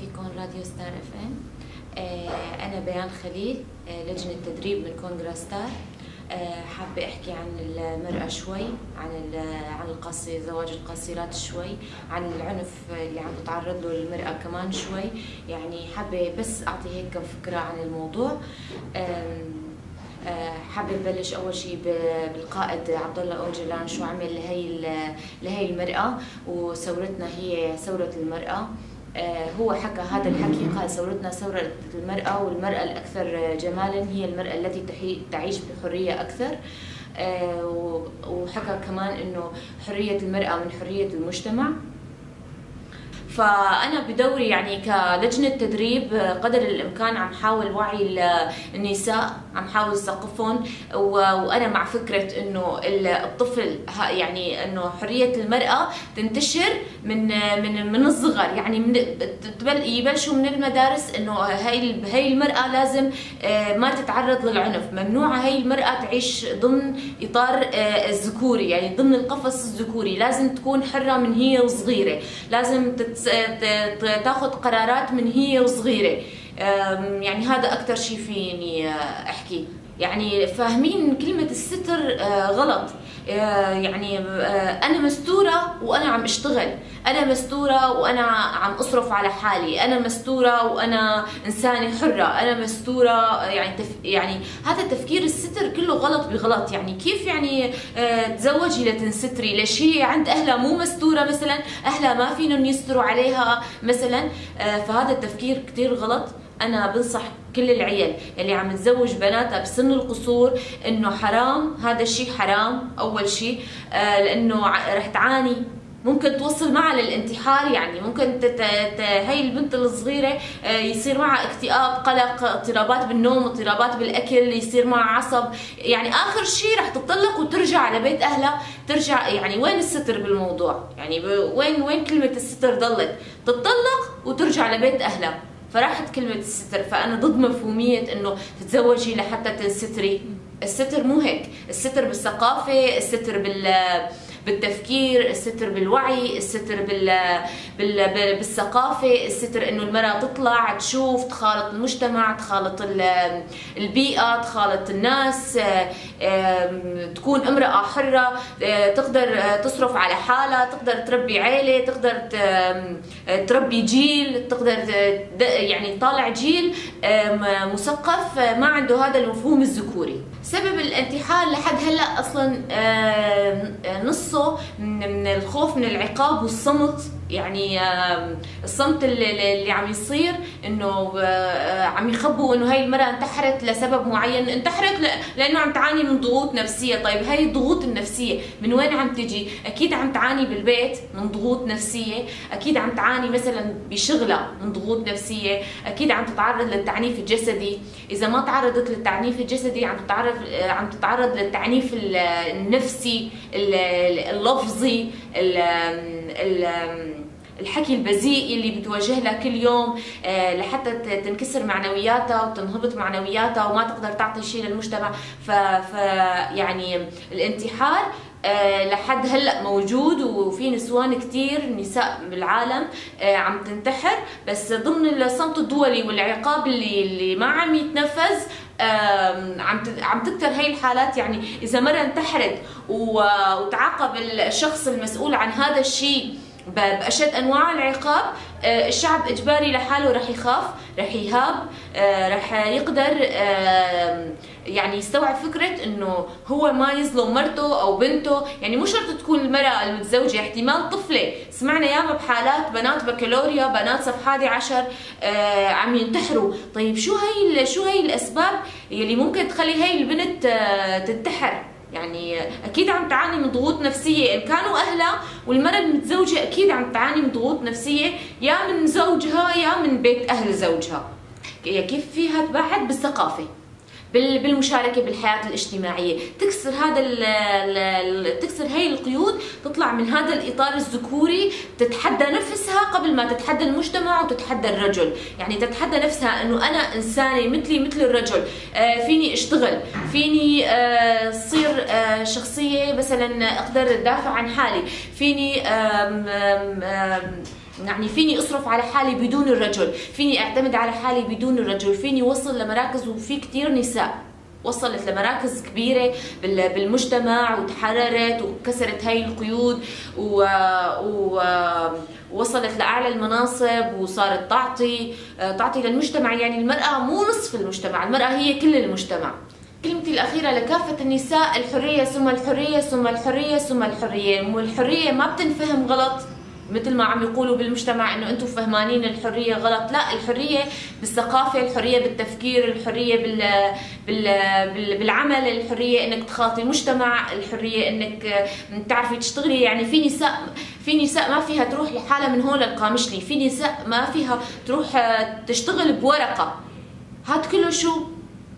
فيكم راديو ستار FM. أنا بيان خليل، لجنة تدريب من كونغرا ستار. حابة أحكي عن المرأة شوي، عن زواج القاصرات شوي، عن العنف اللي عم تتعرض له المرأة كمان شوي. يعني حابة بس أعطي هيك فكرة عن الموضوع. حابة نبلش أول شيء بالقائد عبد الله أوجلان، شو عمل لهي المرأة، وثورتنا هي ثورة المرأة. هو حكى هذا الحكي، قال ثورتنا ثورة المرأة، والمرأة الأكثر جمالا هي المرأة التي تعيش بحرية أكثر. وحكى كمان إنه حرية المرأة من حرية المجتمع. فأنا بدوري يعني كلجنة تدريب قدر الإمكان عم حاول وعي النساء، عم حاول ثقفهم، وأنا مع فكرة إنه الطفل يعني إنه حرية المرأة تنتشر من من من الصغر، يعني من يبلشوا من المدارس إنه هاي المرأة لازم ما تتعرض للعنف، ممنوع هاي المرأة تعيش ضمن إطار الذكوري، يعني ضمن القفص الذكوري، لازم تكون حرة من هي وصغيرة، لازم تاخذ قرارات من هي وصغيرة. يعني هذا أكثر شيء فيني أحكي. يعني فاهمين كلمة الستر غلط. يعني أنا مستورة وأنا عم أشتغل، أنا مستورة وأنا عم أصرف على حالي، أنا مستورة وأنا إنسانة حرة، أنا مستورة، يعني يعني هذا تفكير الستر كله غلط بغلط. يعني كيف يعني تزوجي لتنستري؟ ليش هي عند أهلها مو مستورة مثلا؟ أهلها ما فينهم يستروا عليها مثلا؟ فهذا التفكير كتير غلط. أنا بنصح كل العيال اللي عم تزوج بناتها بسن القصور إنه حرام، هذا الشيء حرام أول شيء، لأنه رح تعاني، ممكن توصل معها للانتحار. يعني ممكن هي البنت الصغيرة يصير معها اكتئاب، قلق، اضطرابات بالنوم، اضطرابات بالأكل، يصير معها عصب، يعني آخر شيء رح تطلق وترجع لبيت أهلها. ترجع يعني وين الستر بالموضوع؟ يعني وين كلمة الستر ضلت؟ تطلق وترجع لبيت أهلها، فراحت كلمة الستر. فأنا ضد مفهومية إنه تتزوجي لحتى تنستري. الستر مو هيك، الستر بالثقافة، الستر بالتفكير، الستر بالوعي، الستر بالثقافة، الستر إنه المرأة تطلع تشوف، تخالط المجتمع، تخالط البيئة، تخالط الناس، تكون امرأة حرة، تقدر تصرف على حالها، تقدر تربي عيلة، تقدر تربي جيل، تقدر يعني تطالع جيل مثقف ما عنده هذا المفهوم الذكوري. سبب الانتحار لحد هلا اصلا نصه من الخوف من العقاب والصمت. يعني الصمت اللي عم يصير انه عم يخبوا انه هاي المرأة انتحرت لسبب معين، انتحرت لانه عم تعاني من ضغوط نفسية. طيب هاي الضغوط النفسية من وين عم تجي؟ اكيد عم تعاني بالبيت من ضغوط نفسية، اكيد عم تعاني مثلا بشغلها من ضغوط نفسية، اكيد عم تتعرض للتعنيف الجسدي. اذا ما تعرضت للتعنيف الجسدي عم تتعرض للتعنيف النفسي، اللفظي، الحكي البذيء اللي بتواجه لها كل يوم، لحتى تنكسر معنوياتها وتنهبط معنوياتها وما تقدر تعطي شيء للمجتمع. ف يعني الانتحار لحد هلا موجود، وفي نسوان كتير نساء بالعالم عم تنتحر، بس ضمن الصمت الدولي والعقاب اللي ما عم يتنفذ عم تكتر هاي الحالات. يعني اذا مرة انتحرت وتعاقب الشخص المسؤول عن هذا الشيء بأشد أنواع العقاب، الشعب إجباري لحاله رح يخاف، رح يهاب، رح يقدر يعني يستوعب فكرة إنه هو ما يظلم مرته أو بنته. يعني مو شرط تكون المرأة المتزوجة، احتمال طفلة. سمعنا ياما بحالات بنات بكالوريا، بنات صف 11 عم ينتحروا. طيب شو هي الأسباب يلي ممكن تخلي هاي البنت تنتحر؟ يعني اكيد عم تعاني من ضغوط نفسية، ان كانوا اهلها والمراة المتزوجة اكيد عم تعاني من ضغوط نفسية، يا من زوجها يا من بيت اهل زوجها. كيف فيها تبعد؟ بالثقافة، بالمشاركة بالحياة الاجتماعية، تكسر هذا تكسر هاي القيود، تطلع من هذا الاطار الذكوري، تتحدى نفسها قبل ما تتحدى المجتمع وتتحدى الرجل. يعني تتحدى نفسها انه انا انسانه مثلي مثل الرجل، فيني اشتغل، فيني صير شخصية مثلا اقدر ادافع عن حالي، فيني آم آم آم يعني فيني اصرف على حالي بدون الرجل، فيني اعتمد على حالي بدون الرجل، فيني وصل لمراكز، وفي كتير نساء وصلت لمراكز كبيرة بالمجتمع وتحررت وكسرت هاي القيود ووصلت لأعلى المناصب وصارت تعطي للمجتمع. يعني المرأة مو نصف المجتمع، المرأة هي كل المجتمع. كلمتي الأخيرة لكافة النساء: الحرية ثم الحرية ثم الحرية ثم الحرية. والحرية ما بتنفهم غلط مثل ما عم يقولوا بالمجتمع انه انتم فهمانين الحرية غلط، لا، الحرية بالثقافة، الحرية بالتفكير، الحرية بالعمل، الحرية انك تخاطي المجتمع، الحرية انك تعرفي تشتغلي. يعني في نساء ما فيها تروح لحالها من هون للقامشلي، في نساء ما فيها تروح تشتغل بورقه. هاد كله شو؟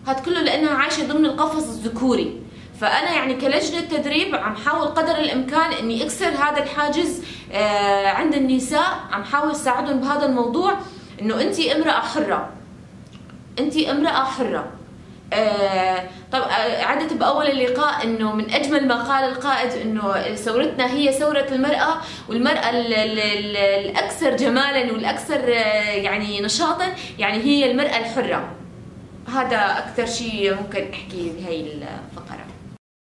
هاد كله لانها عايشه ضمن القفص الذكوري. فانا يعني كلجنه تدريب عم حاول قدر الامكان اني اكسر هذا الحاجز عند النساء، عم حاول ساعدهم بهذا الموضوع، انه انت امراة حره، انت امراة حره. طب عدت باول اللقاء انه من اجمل ما قال القائد انه ثورتنا هي ثورة المراة، والمراة الاكثر جمالا والاكثر يعني نشاطا يعني هي المراة الحرة. هذا اكثر شيء ممكن احكي بهي الفقرة.